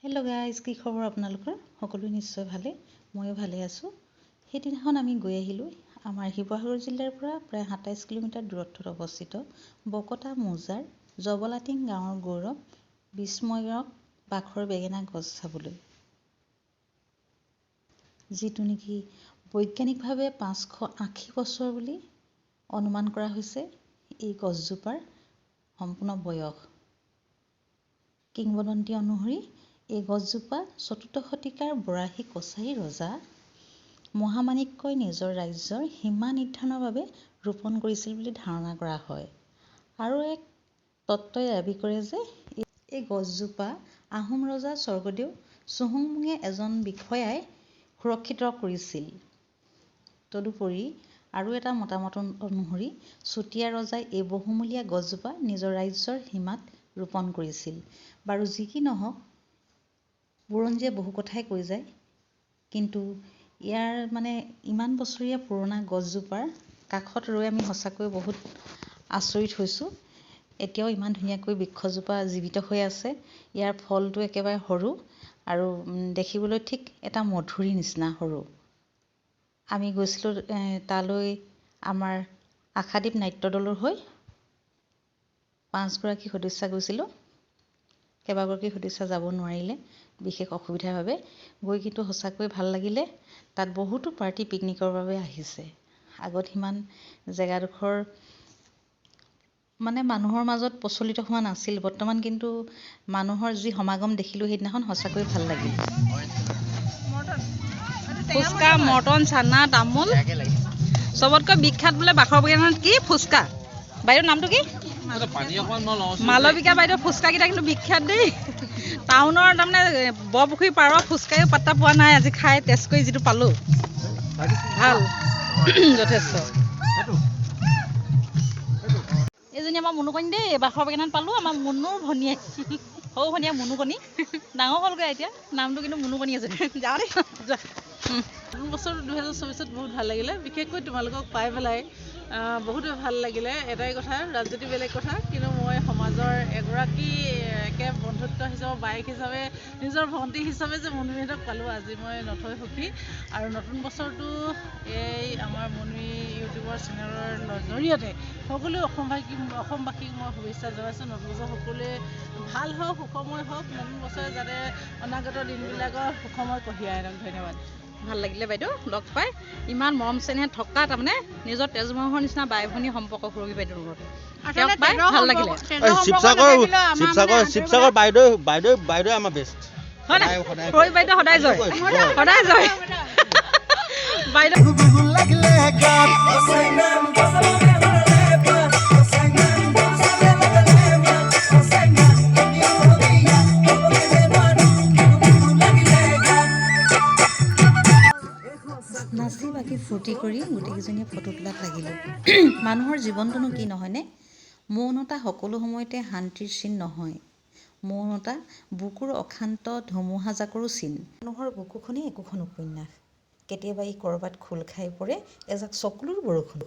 Hello' guys, কি খবৰ আপোনালোকৰ? সকলোৱে নিশ্চয় ভালে, ময়ো ভালে আছোঁ। সেইদিনাখন আমি গৈ আহিলোঁ আমাৰ শিৱসাগৰ জিলাৰ পৰা প্ৰায় 27 কিলোমিটাৰ দূৰত্বত অৱস্থিত বকতা মৌজাৰ জবলাটিং গাঁৱৰ গৌৰৱ বিস্ময়ক বাখৰ বেঙেনা গছ চাবলৈ, যিটো নেকি বৈজ্ঞানিকভাৱে 580 বছৰ বুলি অনুমান কৰা হৈছে এই গছজোপাৰ সম্পূৰ্ণ বয়স। কিংবদন্তি অনুসৰি এই গছজোপা চতুৰ্থ শতিকাৰ বৰাহী কছাৰী ৰজা মহামাণিক্যই নিজৰ ৰাজ্যৰ সীমা নিৰ্ধাৰণৰ বাবে ৰোপণ কৰিছিল বুলি ধাৰণা কৰা হয়। আৰু এক তত্ত্বই দাবী কৰে যে এই গছজোপা আহোম ৰজা স্বৰ্গদেউ চুহুংমুঙে এজন বিষয়াই সুৰক্ষিত কৰিছিল। তদুপৰি আৰু এটা মতামত অনুসৰি চুতীয়া ৰজাই এই বহুমূলীয়া গছজোপা নিজৰ ৰাজ্যৰ সীমাত ৰোপণ কৰিছিল। বাৰু যি কি নহওক, বুৰঞ্জীয়ে বহু কথাই কৈ যায়, কিন্তু ইয়াৰ মানে ইমান বছৰীয়া পুৰণা গছজোপাৰ কাষত ৰৈ আমি সঁচাকৈ বহুত আচৰিত হৈছোঁ। এতিয়াও ইমান ধুনীয়াকৈ বৃক্ষজোপা জীৱিত হৈ আছে। ইয়াৰ ফলটো একেবাৰে সৰু আৰু দেখিবলৈ ঠিক এটা মধুৰিৰ নিচিনা সৰু। আমি গৈছিলোঁ তালৈ আমাৰ আশাদ্বীপ নাট্যদলৰ হৈ পাঁচগৰাকী সদস্যা গৈছিলোঁ। কেইবাগৰাকী সদস্যা যাব নোৱাৰিলে বিশেষ অসুবিধাৰ বাবে। গৈ কিন্তু সঁচাকৈ ভাল লাগিলে। তাত বহুতো পাৰ্টি পিকনিকৰ বাবে আহিছে। আগত সিমান জেগাডোখৰ মানে মানুহৰ মাজত প্ৰচলিত হোৱা নাছিল। বৰ্তমান কিন্তু মানুহৰ যি সমাগম দেখিলোঁ সেইদিনাখন, সঁচাকৈ ভাল লাগিল। ফুচকা, মটন, চানা, তামোল। চবতকৈ বিখ্যাত বোলে বাখৰ বাগানত কি ফুচকা। বাইদেউ, নামটো কি? মালবিকা বাইদেউ। ফুচকাকেইটা কিন্তু বিখ্যাত দেই। টাউনৰ তাৰমানে বৰপুখুৰী পাৰৰ ফুচকায়ো পাত্তা পোৱা নাই। আজি খাই টেষ্ট কৰি যিটো পালোঁ, ভাল যথেষ্ট। এইজনী আমাৰ মুনুকণী দেই। বাখৰ বাগানত পালোঁ, আমাৰ মুনুৰ ভনীয়েক, সৰু ভনীয়েক মুনুকণী। ডাঙৰ হ'লগৈ এতিয়া, নামটো কিন্তু মুনুকণী আছে। যাওঁ দেই, যোৱা। নতুন বছৰ 2024ত বহুত ভাল লাগিলে। বিশেষকৈ তোমালোকক পাই পেলাই বহুতে ভাল লাগিলে। এটাই কথা, ৰাজনীতি বেলেগ কথা, কিন্তু মই সমাজৰ এগৰাকী একে বন্ধুত্ব হিচাপে, বায়েক হিচাপে, নিজৰ ভণ্টি হিচাপে যে মুনমিহঁতক পালোঁ আজি, মই নথৈ সুখী। আৰু নতুন বছৰটো এই আমাৰ মুনমি ইউটিউবৰ চেনেলৰ জৰিয়তে সকলো অসমবাসীক মই শুভেচ্ছা জনাইছোঁ। নতুন বছৰ সকলোৱে ভাল হওক, সুখময় হওক। নতুন বছৰে যাতে অনাগত দিনবিলাকৰ সুখময় কঢ়িয়াই আনক। ধন্যবাদ। ভাল লাগিলে বাইদেউ লগ পাই। ইমান মৰম চেনেহ থকা, তাৰমানে নিজৰ তেজমহৰ নিচিনা বাই ভনী সম্পৰ্ক সুৰভি বাইদেউৰ লগত। তেওঁক পাই ভাল লাগিলে। শিৱসাগৰ বাইদেউ আমাৰ বেষ্ট। হয় নাই? সুৰভি বাইদেউ সদায় জয়, সদায় জয় বাইদেউ। লাগিলে গাত। নাচি বাগি ফূৰ্তি কৰি গোটেইকেইজনীয়ে ফটো তোলাত লাগিলোঁ। মানুহৰ জীৱনটোনো কি নহয়নে? মৌনতা সকলো সময়তে শান্তিৰ চিন নহয়। মৌনতা বুকুৰ অশান্ত ধুমুহাজাকৰো চিন। মানুহৰ বুকুখনেই একোখন উপন্যাস। কেতিয়াবা ই ক'ৰবাত খোল খাই পৰে এজাক চকুলোৰ বৰষুণ।